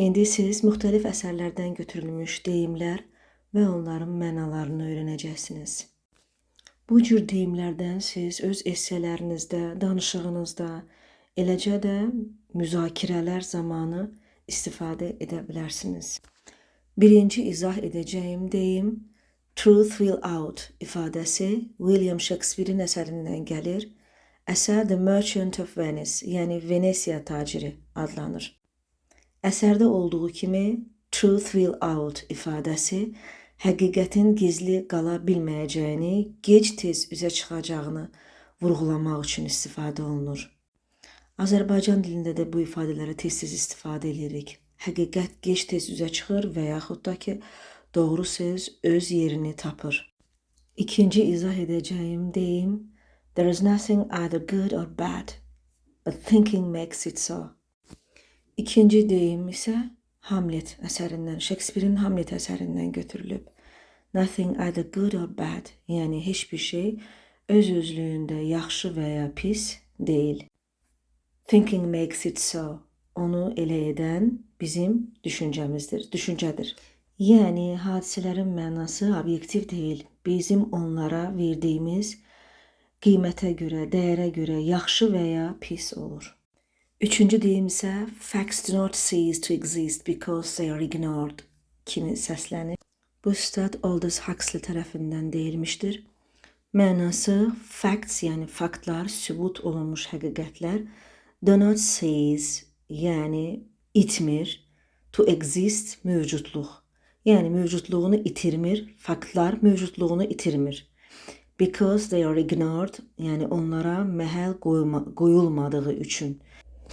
İndi siz müxtəlif əsərlərdən götürülmüş deyimlər və onların mənalarını öyrənəcəksiniz. Bu cür deyimlərdən siz öz essələrinizdə, danışığınızda, eləcə də müzakirələr zamanı istifadə edə bilərsiniz. Birinci izah edəcəyim deyim "Truth will out" ifadəsi William Shakespeare-in əsərindən gəlir. Əsər The Merchant of Venice, yəni Venesiya taciri adlanır. Əsərdə olduğu kimi "truth will out" ifadəsi həqiqətin gizli qala bilməyəcəyini, gec-tez üzə çıxacağını vurğulamaq üçün istifadə olunur. Azərbaycan dilində də bu ifadələri tez-tez istifadə edirik. Həqiqət gec-tez üzə çıxır və yaxud da ki, doğru söz öz yerini tapır. İkinci izah edəcəyim deyim: "There is nothing either good or bad, but thinking makes it so." İkinci deyim isə Hamlet əsərindən, Shakespeare-in Hamlet əsərindən götürülüb. Nothing either good or bad, yəni heç bir şey öz özlüyündə yaxşı və ya pis deyil. Thinking makes it so. Onu elə edən bizim düşüncəmizdir, düşüncədir. Yəni hadisələrin mənası obyektiv deyil. Bizim onlara verdiyimiz qiymətə görə, dəyərə görə yaxşı və ya pis olur. Üçüncü deyim isə "Facts do not cease to exist because they are ignored" kimi səslənir. Bu sitat Aldous Huxley tərəfindən deyilmişdir. Mənası facts, yəni faktlar, sübut olunmuş həqiqətlər, do not cease, yəni itmir, to exist mövcudluq. Yəni mövcudluğunu itirmir, faktlar mövcudluğunu itirmir. Because they are ignored, yəni onlara məhəl qoyulmadığı üçün.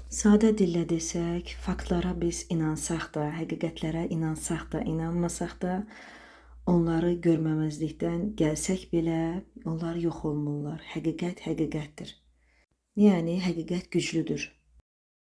Sadə dillə desək, faktlara biz inansaq da, həqiqətlərə inansaq da, inanmasaq da, onları görməməzlikdən gəlsək belə, onlar yox olmurlar. Həqiqət həqiqətdir. Yəni həqiqət güclüdür.